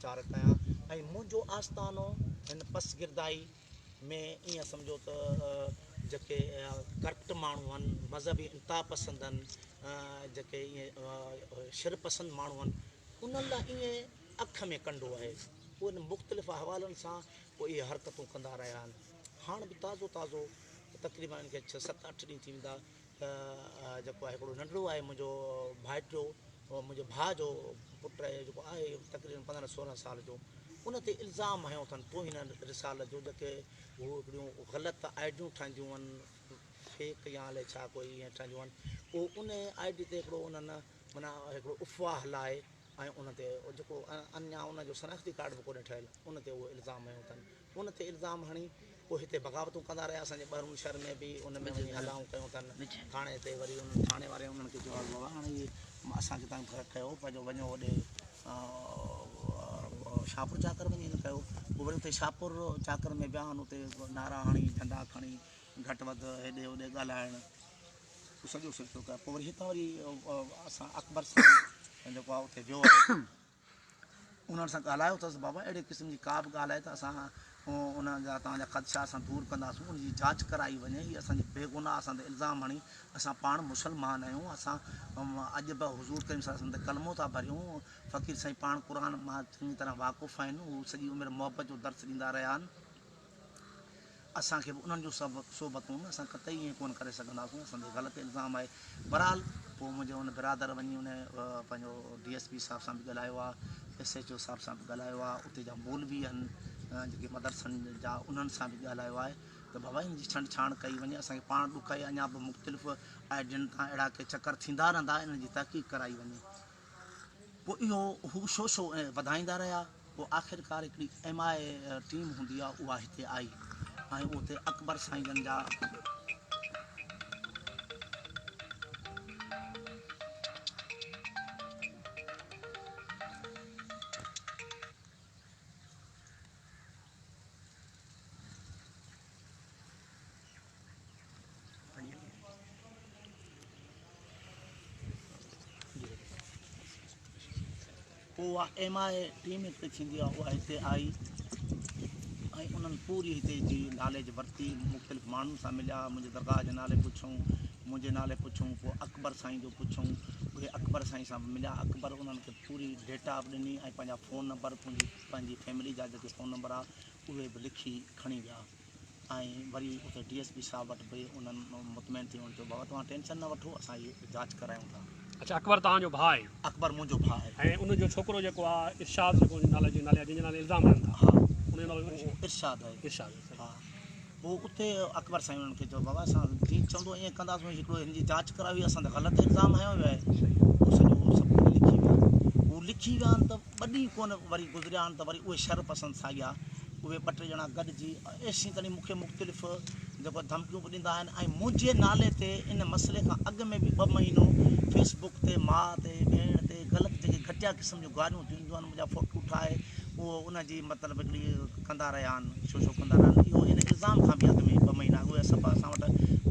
مشتارڪ آهيان ۽ منهنجو آستانو هن پسگردائي ۾ ائين سمجهو ته جيڪي ڪرپٽ ماڻهو آهن، مذهبي انتها پسند آهن، جيڪي ائين شر پسند ماڻهو آهن، انهن لاء ائين اک ۾ ڪنڊو آهي. پوء ان مختلف حوالن سان پوء اهي حرڪتون ڪندا رهيا آهن. هاڻ به تازو تازو تقريبن ان کي ڇهه ست اٺ ڏينهن ٿي ويندا ته جيڪو آهي هڪڙو ننڍڙو آهي منهنجو ڀائٽيو منهنجي ڀاء جو پٽ آهي جيڪو آهي تقريبن پندرهن سورهن سال جو ان تي الزام هنيو اٿن توهين رسالت جو جيڪي هو هڪڙيون غلط آئيڊيون ٺاهينديون آهن فيڪ يا الائي ڇا ڪوئي ائين ٺاهينديون آهن اهو ان آئيڊي تي هڪڙو انهن معنيٰ هڪڙو افواهه هلائي ۽ ان تي جيڪو اڃا ان جو شناختي ڪارڊ به ڪونهي ٺهيل ان تي اهو الزام هنيو اٿن ان تي الزام هڻي پوء هتي بغاوتون ڪندا رهيا اسان جي ٻهرون شھر ۾ به ان ۾ وڃي هلائون ڪيون اٿن ٿاڻي تي وري انهن ٿاڻي واري انهن کي چيو آهي بابا هاڻي هي اسان کي تنگ ڪيو پنهنجو وڃو هوڏي شاهپور چاڪر وڃي هن ڪيو پوء وري اتي شاهپور چاڪر ۾ ويا آهن اتي نعرا هڻي جهنڊا کڻي گهٽ وڌ هيڏي هوڏي ڳالهائڻ سڄو سلسلو ڪيو پوء وري هتان وري اسان اڪبر سائين جيڪو آهي اتي ويو آهي انهن سان ڳالهايو اٿس بابا اهڙي قسم جي ڪا به ڳالهه آهي ته اسان ان جا توهان جا خدشا اسان دور ڪنداسون ان جي جاچ ڪرائي وڃي هي اسان جي بيگناهه اسان تي الزام هڻي اسان پاڻ مسلمان آهيون اسان اڄ به حضور ڪريم صلي الله عليه وسلم تي ڪلمو ٿا ڀريون فقير سائين پاڻ قرآن مان چڱي طرح واقف آهن هو سڄي عمر محبت جو درس ڏيندا رهيا آهن. اسان کي به انهن جون سڀ صحبتون اسان قطعي ائين ڪونه ڪري سگهنداسون اسان تي غلط الزام آهي بهرحال پوء منهنجي ان برادر وڃي ان پنهنجو ڊي ايس پي صاحب سان به ڳالهايو آهي ايس ايڇ او صاحب سان به ڳالهايو آهي اتي جا مولوي آهن جيڪي مدرسن جا انهن سان به ڳالهايو آهي ته بابا ان جي ڇنڊ ڇاڻ ڪئي وڃي اسان کي پاڻ ڏک آهي اڃا به مختلف آئيڊين تان اهڙا ڪي چڪر ٿيندا رهندا انهن جي تحقيق ڪرائي وڃي پوء اهو هو شوشو وڌائيندا رهيا. پوء آخرڪار هڪڙي ايم I team هوندي آهي اها هتي آئي ۽ اتي اڪبر سائين جن جا. پوء اها ايم I team هڪڙي ٿيندي آهي اها هتي آئي ۽ انهن پوري هتي جي ناليج ورتي مختلف ماڻهن سان مليا منهنجي درگاهه جي نالي پڇيون منهنجي نالي پڇيون پوء اڪبر سائين جو پڇيون اهي اڪبر سائين سان به مليا اڪبر انهن کي پوري ڊيٽا به ڏني ۽ پنهنجا فون نمبر پنهنجي فيملي جا جيڪي فون نمبر آ اهي به لکي کڻي ويا ۽ وري اتي ڊي ايس پي صاحب وٽ به انهن مطمئن ٿي انهن چيو بابا توهان ٽينشن نه وٺو اسان هي جاچ ڪرايون ٿا. اڇا اڪبر توهان جو ڀاء آهي. اڪبر منهنجو ڀاء آهي. ۽ ان جو ڇوڪرو جيڪو آهي ارشاد جيڪو ان نالي جي نالي جنهن جي نالي الزام هڻن ٿا ها ان جو نالو اهو ارشاد آهي. ارشاد آهي صحيح. ها پوء اتي اڪبر سائين انهن کي چيو بابا اسان جيئن چوندو ائين ڪنداسون هڪڙو هن جي جاچ ڪرايو هي اسان تي غلط الزام هنيو ويو آهي صحيح. پوء سڄو سڀ ڪجهه لکي ويا هو لکي ويا آهن ته ٻه ڏينهن ڪونه وري گذريا آهن ته وري اهي شر پسند ساڳيا اهي ٻه ٽي ڄڻا گڏجي ايسين تائين مون کي مختلف جيڪو ڌمڪيون به ڏيندا آهن ۽ منهنجي نالي تي ان مسئلي کان اڳ ۾ به ٻه مهينو فيس بڪ تي ماء تي ڀيڻ تي غلط جيڪي گهٽيا قسم جون گاريون ٿينديون آهن منهنجا فوٽو ٺاهي اهو ان جي مطلب هڪڙي ڪندا رهيا آهن شو شو ڪندا رهيا آهن اهو ان الزام کان به اڳ ۾ ٻه مهينا اڳ اهي سڀ اسان وٽ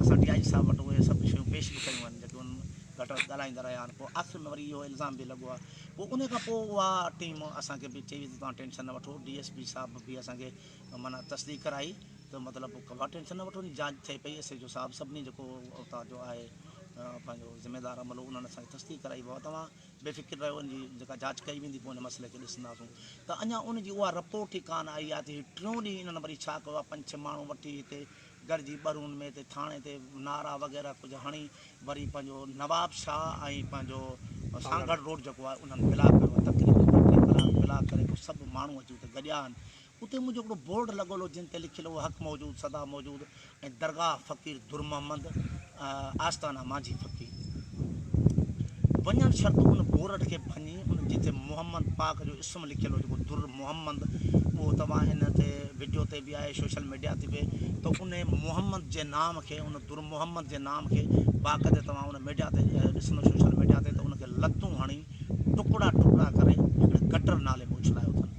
اسان ڊي I جي صاحب وٽ اهي سڀ شيون پيش به ڪيون آهن جيڪي انهن گهٽ وڌ ڳالهائيندا رهيا آهن پوء آخر ۾ وري اهو الزام به لڳو آهي پوء ان کان پوء اها ٽيم اسان کي به چئي وئي ته توهان ٽينشن نه وٺو ڊي ايس پي صاحب به اسان کي معنيٰ تصديق ڪرائي ته مطلب ڪا ٽينشن نه وٺو جاچ ٿئي پئي ايس ايچ او صاحب سڀني جيڪو اتان جو آهي پنهنجو ذميدار عملو انهن اسان کي تصديق ڪرائي بابا توهان بي فڪر رهيو ان جي جيڪا جاچ ڪئي ويندي پوء ان مسئلي کي ڏسنداسون ته اڃا ان جي اها رپورٽ ئي ڪانه آئي آهي ته هي ٽيون ڏينهن انهن وري ڇا ڪيو آهي پنج ڇهه ماڻهو وٺي هتي گڏجي ٻرون ۾ هتي ٿاڻي تي نعرا وغيره ڪجهه هڻي وري پنهنجو نواب شاهه ۽ پنهنجو سانگهڙ روڊ جيڪو آهي انهن بلاڪ ڪيو آهي تقريبن ٻه ٽي ڪلاڪ بلاڪ ڪري پوء سڀ ماڻهو اچي اتي گڏيا آهن اتي منهنجو هڪڙو بورڊ لڳل هو جنهن تي لکيل هو حق موجود سدا موجود ۽ درگاهه فقير در محمد آستانه مانجهي فقير. وڃڻ شرط ان بورڊ کي ڀڃي ان جتي محمد پاڪ جو اسم لکيل هو جيڪو در محمد اهو توهان ان تي وڊيو تي به آهي سوشل ميڊيا تي به ته ان محمد جي نام کي ان در محمد جي نام کي باقاعده توهان ان ميڊيا تي ڏسندو سوشل ميڊيا تي ته ان کي لتون هڻي ٽڪڙا ٽڪڙا ڪري هڪڙي گٽر نالي ۾ اڇلايو اٿن.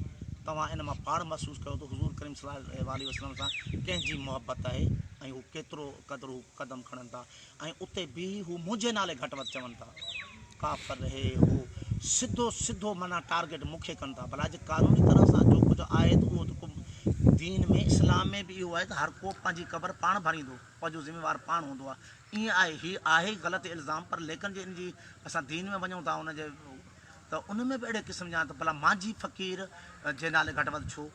توهان ان مان پاڻ محسوس ڪيو ته حضور ڪريم صلي الله عليه وسلم سان ڪنهن جي محبت آهي ۽ هو ڪيترو قدر هو قدم کڻن ٿا ۽ اتي بيهي هو منهنجي نالي گهٽ وڌ چون ٿا. ڪافر هي هو سڌو سڌو معنيٰ ٽارگيٽ مون کي ڪن ٿا. ڀلا جي قانوني طرح سان جو ڪجهه آهي ته اهو ته ڪو دين ۾ اسلام ۾ به اهو آهي ته هر ڪو پنهنجي قبر پاڻ ڀريندو، پنهنجو ذميوار پاڻ هوندو آهي. ائين آهي هي آهي غلط الزام پر ليڪن جي ان جي اسان دين ۾ وڃون ٿا ان جي ته ان ۾ به اهڙي قسم جا ته ڀلا مانجهي فقير جي نالي گهٽ وڌ ڇو؟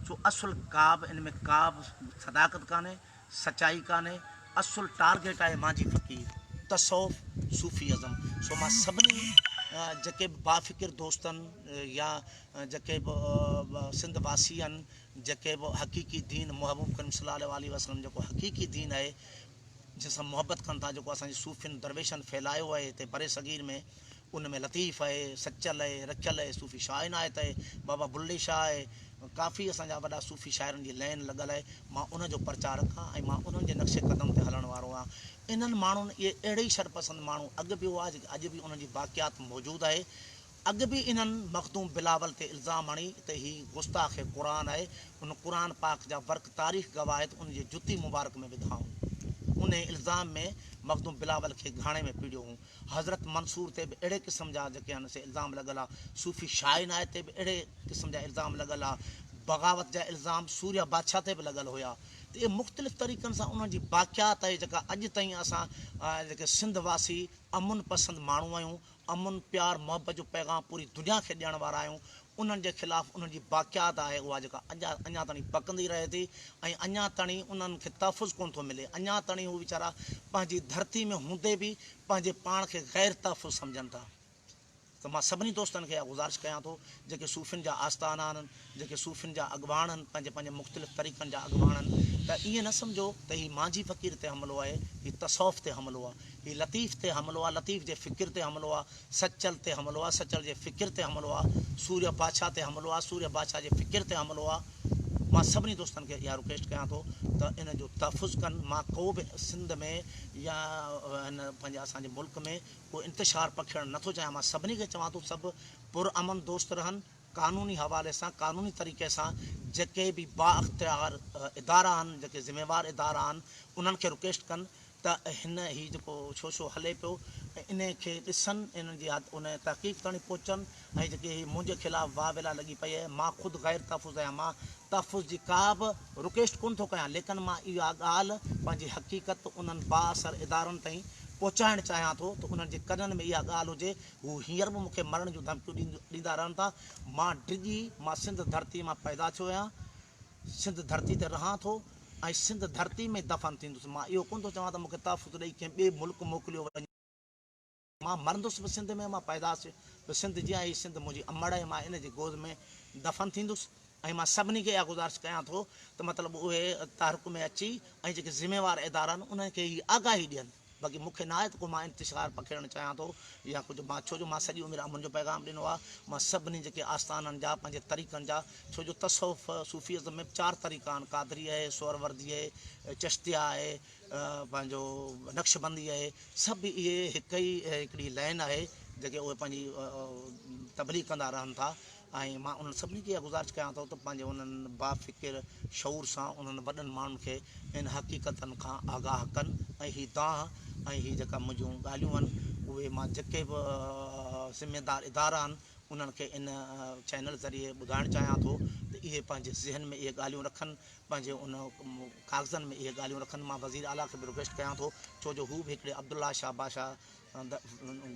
ڇو اصل ڪا به ان ۾ ڪا به صداقت ڪانهي، سچائي ڪانهي، اصل ٽارگيٽ آهي مانجهي فقير، تصوف، صوفي ازم، سو مان سڀني جيڪي به بافڪر دوستن يا جيڪي به سنڌ واسي آهن جيڪي به حقيقي دين محبوب ڪريم صلي الله عليه وسلم جيڪو حقيقي دين آهي جنهن سان محبت ڪن ٿا جيڪو اسان جي صوفين درويشن ڦهلايو آهي هتي برصغير ۾ ان ۾ لطيف آهي، سچل آهي، رکيل آهي، صوفي شاهه عنايت آهي، بابا بلڙي شاهه آهي، ڪافي اسان جا وڏا صوفي شاعرن جي لائين لڳل آهي، مان ان جو پرچارڪ آهيان ۽ مان انهن جي نقش قدم تي هلڻ وارو آهيان. انهن ماڻهن اهي اهڙي ئي شرپسند ماڻهو اڳ به هئا جيڪي اڄ به انهن جي باقيات موجود آهي. اڳ به انهن مخدوم بلاول تي الزام هڻي ته هي گستاخ قرآن آهي، ان قرآن پاڪ جا ورق تاريخ گواهه آهي ته ان جي جتي مبارڪ ۾ وڌائون. انهي الزام ۾ مخدوم بلاول کي گهاڻي ۾ پيڙيو هون. حضرت منصور تي به اهڙي قسم جا جيڪي آهن سي الزام لڳل ها، صوفي شاهه عنايت تي به اهڙي قسم جا الزام لڳل ها، بغاوت جا الزام سوريه بادشاهه تي به لڳل هيا ته اهي مختلف طريقن سان انهن جي باقيات آهي جيڪا اڄ تائين اسان جيڪي سنڌ واسي امن پسند ماڻهو آهيون، امن پيار محبت جو پيغام پوري دنيا کي ڏيڻ وارا آهيون انهن جي خلاف انهن جي باقيات آهي اها جيڪا اڃا اڃا تائين بڪندي رهي ٿي ۽ اڃا تائين انهن کي تحفظ ڪونه ٿو ملي اڃا تائين هو ويچارا پنهنجي ڌرتي ۾ هوندي به پنهنجي پاڻ کي غير تحفظ سمجهن ٿا ته مان سڀني دوستن کي اها گذارش ڪيان ٿو جيڪي صوفين جا آستانا آهن جيڪي صوفين جا اڳواڻ آهن پنهنجي پنهنجي مختلف طريقن جا اڳواڻ آهن ته ائين نه سمجهو ته هي مانجهي فقير تي حملو آهي هي تصوف تي حملو آهي هي لطيف تي حملو آهي لطيف جي فڪر تي حملو آهي سچل تي حملو آ، سچل جي فڪر تي حملو آ، سورهيه بادشاهه تي حملو آ، سورهيه بادشاهه جي فڪر تي حملو آ. مان سڀني دوستن کي اها رڪويسٽ ڪيان ٿو ته ان جو تحفظ ڪن. مان ڪو به سنڌ ۾ يا هن پنهنجي اسان جي ملڪ ۾ ڪو انتشار پکيڙڻ نه ٿو چاهيان. مان سڀني کي چوان ٿو سڀ پر امن دوست رهن، قانوني حوالي سان قانوني طريقي سان جيڪي به بااختيار ادارا آهن، جيڪي ذميوار ادارا آهن انهن کي رڪويسٽ ڪن ته هن هي جيڪو شوشو هلي پيو انهي کي ڏسن انهن جي ان تحقيق تائين پهچن ۽ جيڪي هي منهنجي خلاف واويلا لڳي پئي آهي مان خود غير تحفظ آهيان مان تحفظ جي ڪا به رڪويسٽ ڪونه ٿو ڪيان ليڪن مان اها ڳالهه پنهنجي حقيقت انهن بااثر ادارن تائين پهچائڻ چاهيان ٿو ته انهن جي ڪنن ۾ اها ڳالهه هجي هو هينئر به مون کي مرڻ جون ڌمڪيون ڏيندا رهن ٿا مان ڊڄي مان سنڌ ڌرتي مان پيدا ٿيو آهيان سنڌ ڌرتي تي رهان ٿو ۽ سنڌ ڌرتي ۾ دفن ٿيندس. مان اهو ڪونه ٿو چوان ته مون کي تحفظ ڏئي ڪنهن ٻئي ملڪ موڪليو وڃي. مان مرندس به سنڌ ۾، مان پيدائش به سنڌ جي آهي، هي سنڌ منهنجي امڙ آهي، مان ان جي گود ۾ دفن ٿيندس ۽ مان سڀني کي اها گذارش ڪيان ٿو ته مطلب اهي تحرڪ ۾ اچي ۽ جيڪي ذميوار ادارا آهن انهن کي هي آگاهي ڏين. باقي مون کي ناهي ته ڪو مان انتشار پکيڙڻ چاهيان ٿو يا ڪجهه مان ڇو جو مان سڄي عمر امن جو پيغام ڏنو آهي مان سڀني جيڪي آستانن جا پنهنجي طريقن جا ڇو جو تصوف صوفي ازم ۾ چار طريقا آهن قادري آهي سهروردي آهي چشتيا آهي پنهنجو نقشبندي آهي سڀ اهي هڪ ئي هڪڙي لائن آهي جيڪي اهي پنهنجي تبليغ ڪندا رهن ٿا ۽ مان انهن سڀني کي اها گذارش ڪيان ٿو ته پنهنجي انهن بافڪر شعور سان انهن وڏن ماڻهن کي ان حقيقتن کان آگاهه ڪن ۽ هي دانهن ۽ هي جيڪا منهنجون ڳالهيون آهن اهي مان جيڪي به ذميدار ادارا آهن انهن کي ان چينل ذريعي ٻڌائڻ چاهيان ٿو ته اهي پنهنجي ذهن ۾ اهي ڳالهيون رکن پنهنجي ان ڪاغذن ۾ اهي ڳالهيون رکن مان وزير اعليٰ کي به رڪويسٽ ڪيان ٿو ڇو جو هو به هڪڙي عبدالله شاهه بادشاهه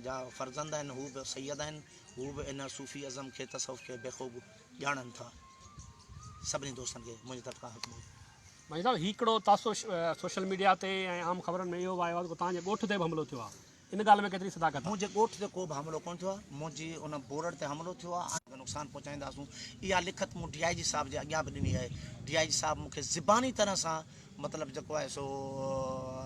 جا فرزند آهن، هو به سيد آهن، هو به ان صوفي ازم کي، تصوف کي بخوب ڄاڻن ٿا. سڀني دوستن کي منهنجي طرف کان حڪم هجي. ماجد صاحب هي هڪڙو تاثر سوشل ميڊيا تي ۽ عام خبرن ۾ اهو به آيو آهي ته توهان جي ڳوٺ تي به حملو ٿيو آهي ان ڳالهه ۾ ڪيتري صداقت آهي؟ منهنجي ڳوٺ تي ڪو به حملو ڪونه ٿيو آهي، منهنجي ان بورڊ تي حملو ٿيو آهي ۽ نقصان پهچائينداسون اها لکت مون ڊي I جي صاحب جي اڳيان به ڏني آهي، ڊي I جي صاحب مون کي زباني طرح سان مطلب جيڪو آهي سو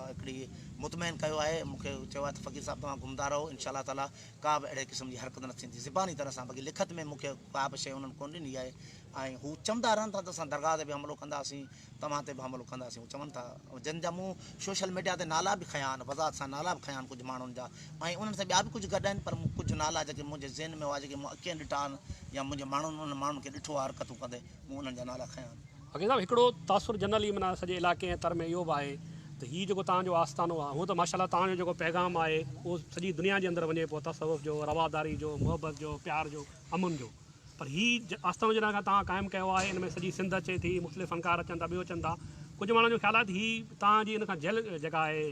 هڪڙي مطمئن ڪيو آهي مون کي چيو آهي ته فقير صاحب توهان گهمندا رهو انشاء الله تعالي ڪا به اهڙي قسم جي حرڪت نه ٿيندي زباني طرح سان باقي لکت ۾ مون کي ڪا به شيء انهن ڪونه ڏني آهي ۽ هو چوندا رهن ٿا ته اسان درگاهه تي به حملو ڪنداسين توهان تي به حملو ڪنداسين هو چون ٿا جن جا مون سوشل ميڊيا تي نالا به کنيا آهن وضاحت سان نالا به کنيا آهن ڪجهه ماڻهن جا ۽ انهن سان ٻيا به ڪجهه گڏ آهن پر مون ڪجهه نالا جيڪي منهنجي ذهن ۾ هئا جيڪي مون اکين ڏٺا آهن يا منهنجي ماڻهن انهن ماڻهن کي ڏٺو آهي حرڪتون ڪندي مون انهن جا نالا کنيا آهن. فقير صاحب هڪڙو تاثر جنرلي معنيٰ سڄي علائقي ۽ تر ۾ اهو به آهي ته هي جيڪو توهان جو آستانو آهي هونء ته ماشاء الله توهان جو جيڪو پيغام آهي اهو سڄي دنيا جي اندر وڃي پيو تصوف جو، رواداري جو، محبت جو، پيار جو، امن جو پر هي آستانو جڏهن کان توهان قائم ڪيو آهي ان ۾ سڄي سنڌ اچي ٿي مختلف فنڪار اچن ٿا ٻيو اچن ٿا ڪجهه ماڻهن جو خيال آهي ته هي توهان جي ان کان جيل جيڪا آهي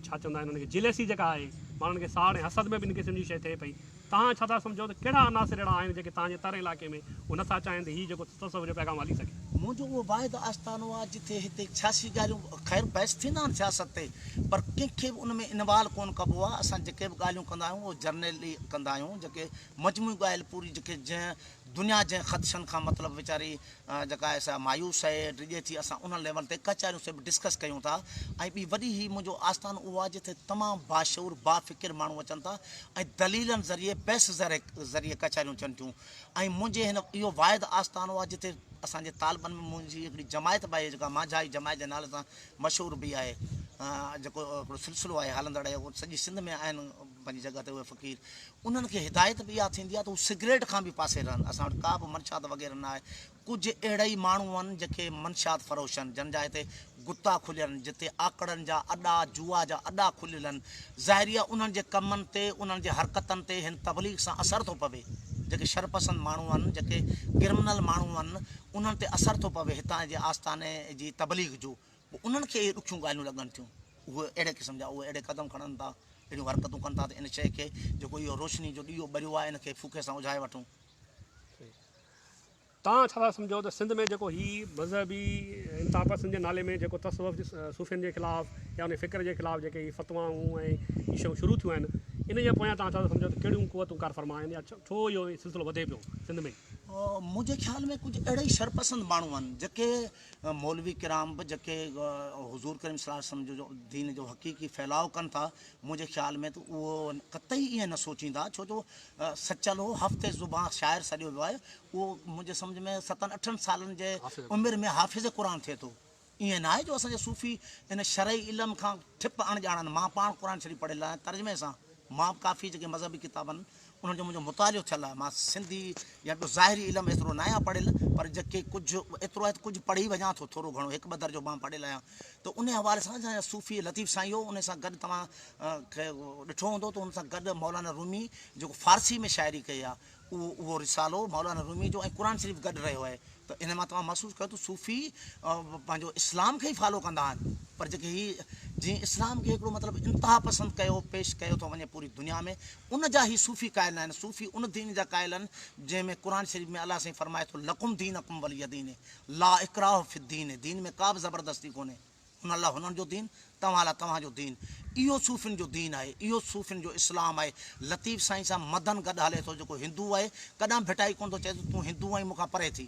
ڇا چوندا آهن ان کي جيليسي جيڪا آهي ماڻهن کي ساڙ ۽ حسد ۾ به ان قسم جي شيء ٿئي پئي. توهان ڇا ٿا سمجهو ته ڪهڙا عناصر اهڙا آهن جيڪي توهان جي تر علائقي ۾ اهو نٿا چاهين ته هي جيڪو تصوف جو پيغام هلي سگهي؟ منهنجو اهو واحد آستانو آهي جتي هتي سياسي ڳالهيون خير بحث ٿيندا آهن سياست تي پر ڪنهن کي به ان ۾ انوالو ڪونه ڪبو آهي اسان جيڪي به ڳالهيون ڪندا آهيون اهو جرنيلي ڪندا آهيون جيڪي مجموعي ڳالهه پوري جيڪي جنهن دنيا جنهن خدشن کان مطلب ويچاري جيڪا آهي سا مايوس آهي ڊڄي ٿي اسان ان ليول تي ڪچهريون سي به ڊسڪس ڪيون ٿا ۽ ٻي وڏي هي منهنجو آستان اهو آهي جتي تمام باشعور بافڪر ماڻهو اچن ٿا ۽ دليلن ذريعي بحث ذريعي ڪچهريون ٿين ٿيون ۽ منهنجي هن اهو واحد آستانو آهي جتي اسان جي طالبن ۾ منهنجي هڪڙي جماعت به آهي جيڪا مانجهائي جماعت جي نالي سان مشهور به آهي جيڪو هڪڙو سلسلو آهي هلندڙ آهي اهو سڄي سنڌ ۾ آهن پنهنجي جڳهه تي اهي فقير انهن کي هدايت به اها ٿيندي آهي ته هو سگريٽ کان به پاسي رهن. اسان وٽ ڪا به منشيات وغيره نه آهي. ڪجهه اهڙا ئي ماڻهو آهن جيڪي منشيات فروش آهن، جن جا هتي گتا کليل آهن، جتي آڪڙن جا اڏا، جوا جا اڏا کليل آهن. ظاهري آهي انهن جي ڪمن تي، انهن جي حرڪتن تي هن تبليغ سان اثر ٿو پوي. جيڪي شرپسند ماڻهو آهن، جيڪي ڪرمنل ماڻهو آهن، انهن تي اثر ٿو پوي هتان جي آستاني جي تبليغ جو. پوء انهن کي اهي ڏکيون ڳالهيون لڳن ٿيون. اهي اهڙي قسم جا اهي اهڙي قدم کڻن ٿا، اهڙيون حرڪتون ڪن ٿا ته ان شيء کي جيڪو اهو روشني جو ڏيئو ٻريو آهي ان کي ڦوڪي سان اجهائي وٺون. توهان ڇا ٿا سمجهو ته سنڌ ۾ جيڪو هي مذهبي انتها پسند جي نالي ۾ جيڪو تصوف جي صوفين جي خلاف يا ان فڪر جي خلاف جيڪي هي فتوائون ۽ هي شيون شروع ٿيون آهن ان جي پويان توهان ڇا ٿا سمجهو ته ڪهڙيون قوتون ڪارفرما آهن يا ڇو اهو سلسلو وڌي پيو سنڌ ۾؟ منهنجي خيال ۾ ڪجهه اهڙا ئي شرپسند ماڻهو آهن جيڪي مولوي ڪرام به جيڪي حضور ڪريم صلي الله عليه وسلم جو دين جو حقيقي ڦهلاء ڪن ٿا منهنجي خيال ۾ ته اهو قطعي ائين نه سوچيندا ڇو جو سچل هو هفت زبان شاعر سڏيو ويو آهي اهو منهنجي سمجهه ۾ ستن اٺن سالن جي عمر ۾ حافظ قرآن ٿئي ٿو ائين نه آهي جو اسان جا صوفي ان شرعي علم کان ٺپ اڻ ڄاڻ آهن مان پاڻ قرآن شريف پڙهيل آهيان ترجمي سان مان به ڪافي جيڪي مذهبي ڪتاب آهن انهن جو منهنجو مطالعو ٿيل آهي. مان سنڌي يا ٻيو ظاهري علم ايترو ناهيان پڙهيل پر جيڪي ڪجهه ايترو آهي ته ڪجهه پڙهي وڃان ٿو ٿورو گهڻو هڪ ٻه درجو مان پڙهيل آهيان ته انهي حوالي سان اسان جا صوفي لطيف سائين هو انهي سان گڏ توهان کي ڏٺو هوندو ته ان سان گڏ مولانا رومي جيڪو فارسي ۾ شاعري ڪئي آهي اهو اهو رسالو مولانا رومي جو ۽ قرآن شريف گڏ رهيو آهي ته ان مان توهان محسوس ڪيو ته صوفي پنهنجو اسلام کي ئي فالو ڪندا آهن پر جيڪي هي جنهن اسلام کي هڪڙو مطلب انتها پسند ڪيو پيش ڪيو ٿو وڃي پوري دنيا ۾ ان جا هي صوفي قائل ناهن صوفي ان دين جا قائل آهن جنهن ۾ قرآن شريف ۾ الله سائين فرمائي ٿو لڪم دينڪم ولي دين لا اڪراه في الدين دين ۾ ڪا به زبردستي ڪونهي هن لاء هنن جو دين، توهان لاء توهان جو دين. اهو صوفين جو دين آهي، اهو صوفين جو اسلام آهي. لطيف سائين سان مدن گڏ هلي ٿو جيڪو هندو آهي، ڪڏهن به ڀٽائي ڪونه ٿو چئي ته تون هندو آهين مون کان پري ٿي.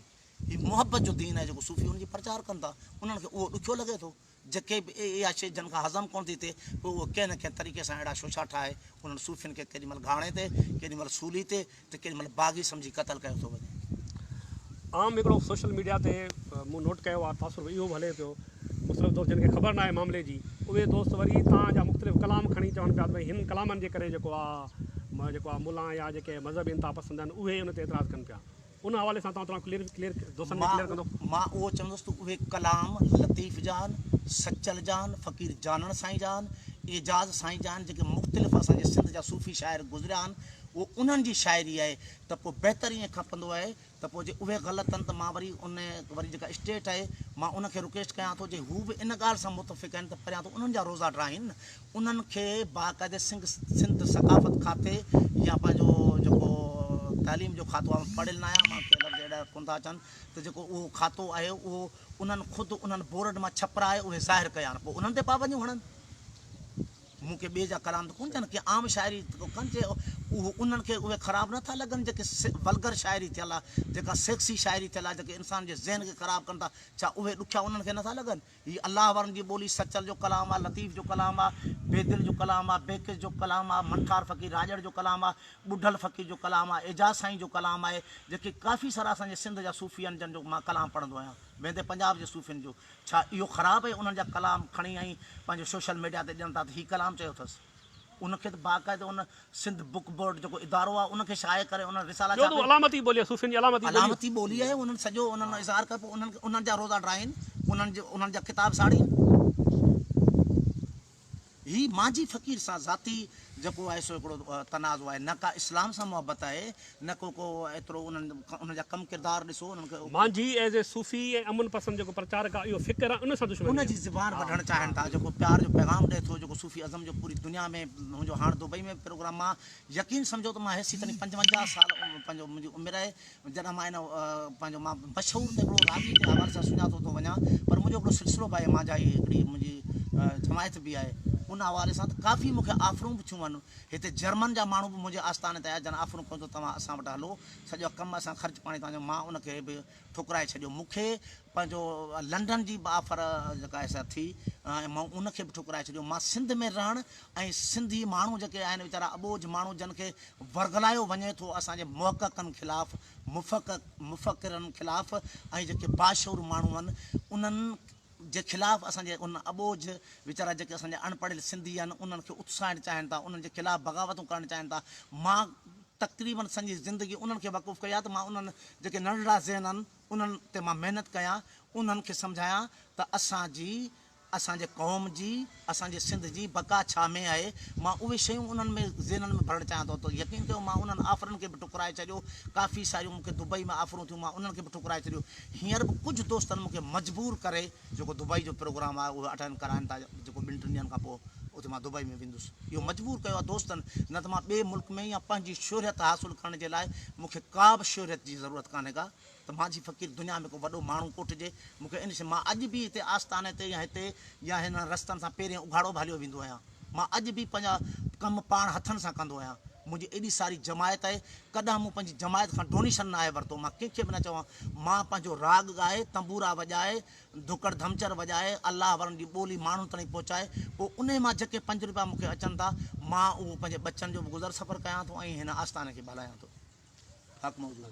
هي محبت جو دين آهي جيڪو صوفي ان جي پرچار ڪن ٿا، انهن کي اهو ڏکيو لڳي ٿو. جيڪي به اها شيء جن کان هضم ڪونه ٿي ٿئي، پوء اهي ڪنهن نه ڪنهن طريقي سان اهڙا شوشا ٺاهي انهن صوفين کي ڪيڏي مهل گهاڻي تي، ڪيڏي مهل سولي تي ته ڪيڏي مهل باغي سمجهي قتل ڪيو ٿو وڃي. عام هڪڙو سوشل ميڊيا تي مون نوٽ ڪيو آهي تاثر به اهو به هلي پيو مختلف دوست جن کي خبر ناهي معاملي جي اهي دوست وري تان جا مختلف ڪلام کڻي چون پيا ته ڀئي هن ڪلامن جي ڪري جيڪو آ جيڪو آ ملان يا جيڪي مذهبي انتها پسند آهن اهي ان تي اعتراض ڪن پيا ان حوالي سان توهان ٿورا ڪليئر ڪليئر دوستن کي ڪليئر ڪندو. مان اهو چوندس ته اهي ڪلام لطيف جا آهن، سچل جا آهن، فقير جانڻ سائين جا آهن، اعجاز سائين جا آهن جيڪي مختلف اسان جي سنڌ جا صوفي شاعر گذريا آهن اهو انهن جي شاعري آهي ته پوء بهتر ائين کپندو آهي ته پوء جي اهي غلط آهن ته مان وري ان وري جيڪا اسٽيٽ آهي مان ان کي رڪويسٽ ڪيان ٿو جي هو به ان ڳالهه سان متفق آهن ته پريان ته انهن جا روزا ڊاهين انهن کي باقاعدي سنگ سنڌ ثقافت کاتي يا پنهنجو جيڪو تعليم جو کاتو آهي پڙهيل نه آهيان مان کي لفظ اهڙا ڪونه ٿا اچن ته جيڪو اهو کاتو آهي اهو انهن خود انهن بورڊ مان ڇپرائي اهي ظاهر ڪيا آهن پوء انهن تي پابنديون هڻن. مون کي ٻئي جا ڪلام ته ڪونه چون ڪي عام شاعري ڪن چي اهو انهن کي اهي خراب نه ٿا لڳن جيڪي ولگر شاعري ٿيل آهي جيڪا سيڪسي شاعري ٿيل آهي جيڪي انسان جي ذهن کي خراب ڪن ٿا ڇا اهي ڏکيا انهن کي نه ٿا لڳن هي الله وارن جي ٻولي سچل جو ڪلام آهي لطيف جو ڪلام آهي بيدل جو ڪلام آهي بيڪس جو ڪلام آهي منٺار فقير راڄڙ جو ڪلام آهي ٻڍل فقير جو ڪلام آهي اعجاز سائين جو ڪلام آهي جيڪي ڪافي سارا اسان جي سنڌ جا صوفي آهن جن جو مان ڪلام پڙهندو آهيان ويندي پنجاب جي صوفين جو ڇا اهو خراب آهي انهن جا ڪلام کڻي ۽ پنهنجو سوشل ميڊيا تي ڏين ٿا ته هي ڪلام چيو اٿس ان کي ته باقاعده ان سنڌ بڪ بورڊ جيڪو ادارو آهي ان کي شايع ڪري انهن رسالا ٻيو ته ڇاپي علامتي ٻولي آهي صوفين جي علامتي ٻولي. علامتي ٻولي آهي انهن سڄو انهن اظهار ڪيو پوء انهن انهن جا روزا ڊاهين انهن جي انهن جا ڪتاب ساڙين. هي مانجهي فقير سان ذاتي جيڪو آهي سو هڪڙو تنازعو آهي نه ڪا اسلام سان محبت آهي نه ڪو ڪو ايترو انهن انهن جا ڪم ڪردار ڏسو انهن کي. مانجهي ايز اي صوفي ۽ امن پسند جيڪو پرچارڪ آهي اهو فڪر آهي ان سان دشمني ان جي آهي. زبان ها وڍڻ ها چاهين ٿا جيڪو پيار جو پيغام ڏئي ٿو جيڪو صوفي ازم جو پوري دنيا ۾ منهنجو هاڻ دبئي ۾ پروگرام مان يقين سمجهو ته مان هيسي تائين 55 سال پنهنجو منهنجي عمر آهي جڏهن مان ان پنهنجو مان مشهور ته هڪڙو راڳي جي حوالي سان سڃاتو ٿو وڃان پر منهنجو هڪڙو سلسلو به آهي مانجهائي هڪڙي منهنجي جماعت به آهي ان حوالي سان ته ڪافي مون کي آفرون به ٿيون آهن هتي جرمن جا ماڻهو به منهنجي آستاني تي آيا جن آفرون ڪيون ته توهان اسان وٽ هلو سڄو ڪم اسان خرچ پاڻي توهان جو مان ان کي به ٺڪرائي ڇڏيو مون کي پنهنجو لنڊن جي به آفر جيڪا آهي سا ٿي ۽ مان ان کي به ٺڪرائي ڇڏيو مان سنڌ ۾ رهڻ ۽ سنڌي ماڻهو جيڪي آهن ويچارا اٻوجهه ماڻهو جن کي ورغلايو وڃي ٿو اسان جي محققن خلاف مفڪرن خلاف ۽ جيڪي باشعور ماڻهو آهن انهن جي خلاف اسان جي ان اٻوجهه ويچارا جيڪي اسان جا اڻ پڙهيل سنڌي آهن انهن کي اتساهڻ چاهين ٿا انهن جي خلاف بغاوتون ڪرڻ چاهين ٿا مان تقريبن سڄي زندگي انهن کي وقف ڪئي آهي ته مان انهن جيڪي ننڍڙا ذهن آهن انهن تي مان محنت ڪيان انهن کي سمجهايان ته اسان جي اسان جي قوم جي، اسان جي سنڌ جي بقا ڇا ۾ آهي؟ مان اهي شيون انهن ۾ ذهنن ۾ ڀرڻ چاهيان ٿو ته يقين ڪيو مان انهن آفرن کي به ٺڪرائي ڇڏيو، ڪافي ساريون مون کي دبئي ۾ آفرون ٿيون مان انهن کي به ٺڪرائي ڇڏيو، هينئر به ڪجهه دوستن مون کي مجبور ڪري جيڪو دبئي جو پروگرام آهي اهو اٽينڊ ڪرائن ٿا جيڪو ٻن ٽن ڏينهن کان پوء اتي مان دبئي ۾ ويندس اهو مجبور ڪيو آهي دوستن نه ته مان ٻئي ملڪ ۾ يا پنهنجي شهريت حاصل ڪرڻ جي لاء مون کي ڪا به شهريت جي ضرورت ڪانهي ڪا. ته مانجهي فقير دنيا ۾ ڪو وڏو ماڻهو ڪوٺجي، مون کي ان شيء، مان اڄ به هتي آستاني تي يا هتي يا هنن رستن سان پيرين اگهاڙو به هليو ويندو آهيان. مان اڄ به پنهنجا ڪم پاڻ هٿن سان ڪندو آهيان. منهنجي ايڏي ساري جماعت آهي، ڪڏهن مون پنهنجي جماعت کان ڊونيشن ناهي ورتو، مان ڪنهن کي به نه چوان، مان پنهنجو راڳ ڳائي، تنبورا وڄائي، ڌڪڙ ڌمچر وڄائي، الله وارن جي ٻولي ماڻهن تائين پهچائي، پوء انهي مان جيڪي پنج روپيا مون کي اچن ٿا، مان اهو پنهنجي ٻچن جو به گذر سفر ڪيان ٿو ۽ هن آستاني کي به هلايان ٿو. حق موجود.